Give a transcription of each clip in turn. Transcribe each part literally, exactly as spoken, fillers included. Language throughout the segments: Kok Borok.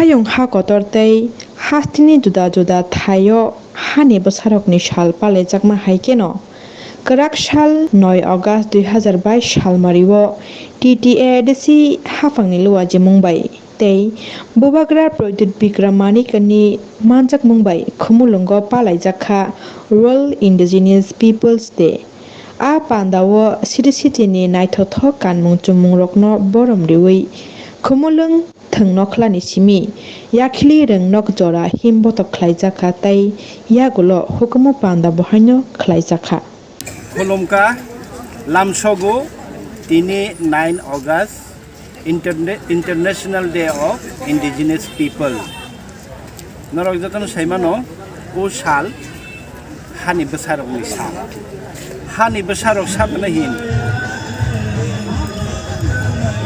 Hayung ha kotor tei hasteni juda juda thaio hani bwsarokni sal palaijakma hai kheno, kwrak sal noi August dui hazar bais salmario T T A D C haphangni luajimung bai tei Bubagra Pradyut Bikram Manikani manjakmung bai Khumulwngo palaijak kha World Indigenous Peoples Day. A pandao city city ni naithothok kanmung chummungrokno borom riwi Khumulwng thwng nokhlani simi yakhli rwng nok jora him bothok khlaijak kha tei yagulo hukumu panda bo haino khlaijak kha. Khulumkha, lamsogo tini nine August, Interne-, International Day of Indigenous People. Norok jotono saimano, o sal hani bwsarokni sal. Hani bwsarok sabana hin.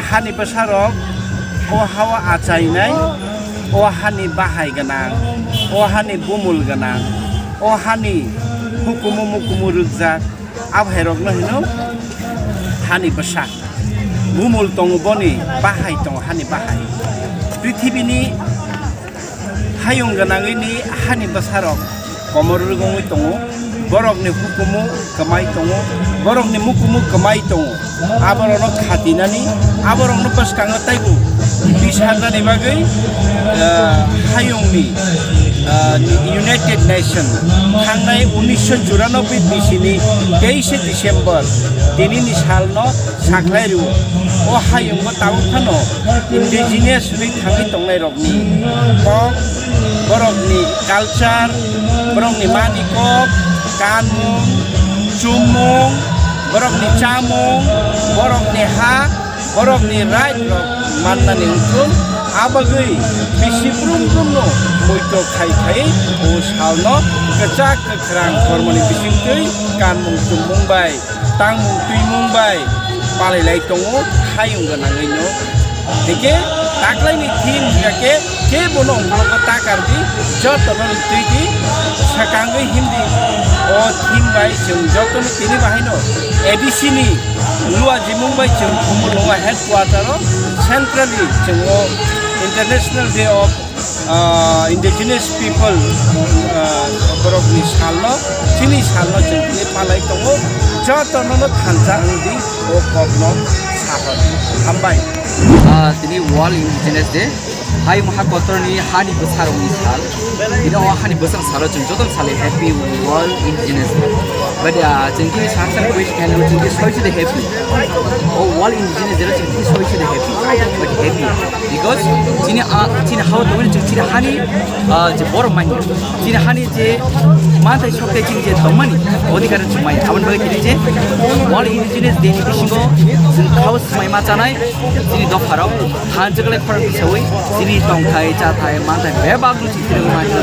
Hani bwsarok o hao achainai, o hani bahai gwnang, o hani bumul gwnang, o hani hukumu mukumu rwkjak, abhairokno hino hani bwsa. Bumul tongo boni bahai tongo, hani bahai. Prithibini hayung gwnangwini hani bwsarok komor rwgwngwi tongo, borokni hukumu kwmai tongo, borokni mukumu kwmai tongo, aborokno khatinani, aborokno bwskango taibo bisarnani bagwi, ah, hayungni, ah, United Nation thangnai unisho churanobboi bisini teishe December tinini salno sakhlai rwo. O hayungo tabuk phano indigenous hwnwi thangwi tongnairokni kok, borokni culture, borokni manikok, kanmung, chummung, borokni chamung, borokni ha, borokni right rok mannani wngthung. Abagwi bisi brum brumno muito khai khai o salno kwchak kwkhrang kormoni bisingtwi kanmung chummung bai tangmung twimung bai palai lai tongo, hayung gwnangwi no. Hingke taklaini theme hingka khe, khe bono ongkhorokgo ta kardi, jotono twi di, swkangwi himdi. O theme bai chwng jotono tini bahaino A D C ni luajimung bai chwng Khumulwngo headquarter o centrally chwng o International Day of ah, indigenous people, ah, borokni salno, chini salno chwng tini palai tongo, jotono no thansa wngdi o kokno sahor. Hambai. Ah, tini World Indigenous Day. Hayung ha kotorni hani bwsarokni sal. Tini o hani bwsarok salo chwng jotono sale Happy World Indigenous Day. But, ah, chwng tini saksa wish khainai chwng tini soichide happy. O World Indigenous Day chwng tini soichide happy. But happy. Because chini a, chini hao tongmani chwng chini hani, ah, je borok manya, chini hani je manthai sokthai chini je tongmani odhikar chwng manya. Aboni bagwi tini je World Indigenous Day ni bisingo chwng khao swmai ma chanai chini dopharok thansa kwlai khorang tisawi chini tongthai chathai manthai bebak no chini manya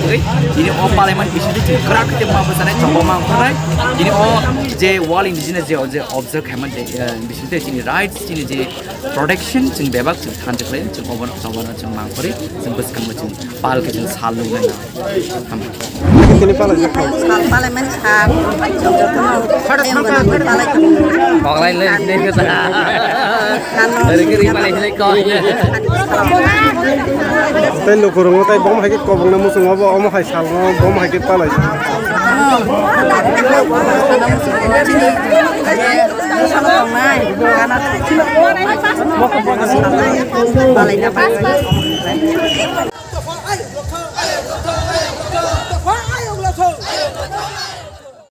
tini o palai mani bisingo chwng kwrak khe ma bwchanai chongma ma ongkharnai tini o je World Indigenous Day o je observe khaimani, eh, bisingtwi chini rights chini je protection chwng bebak chwng thansa khlai chwng obono, obono chwng mangkhorwi chwng bwskango chwng pal khe chwng sal nuknai na. Tini palai jak kha. Sal palai mani sal. Palai. Koklai le sini khe sa. Dari kiri palai sini kok. Tei lukurungo tei bom hai khe kobongna muchungo bo omo hai salno bom hai khe palai.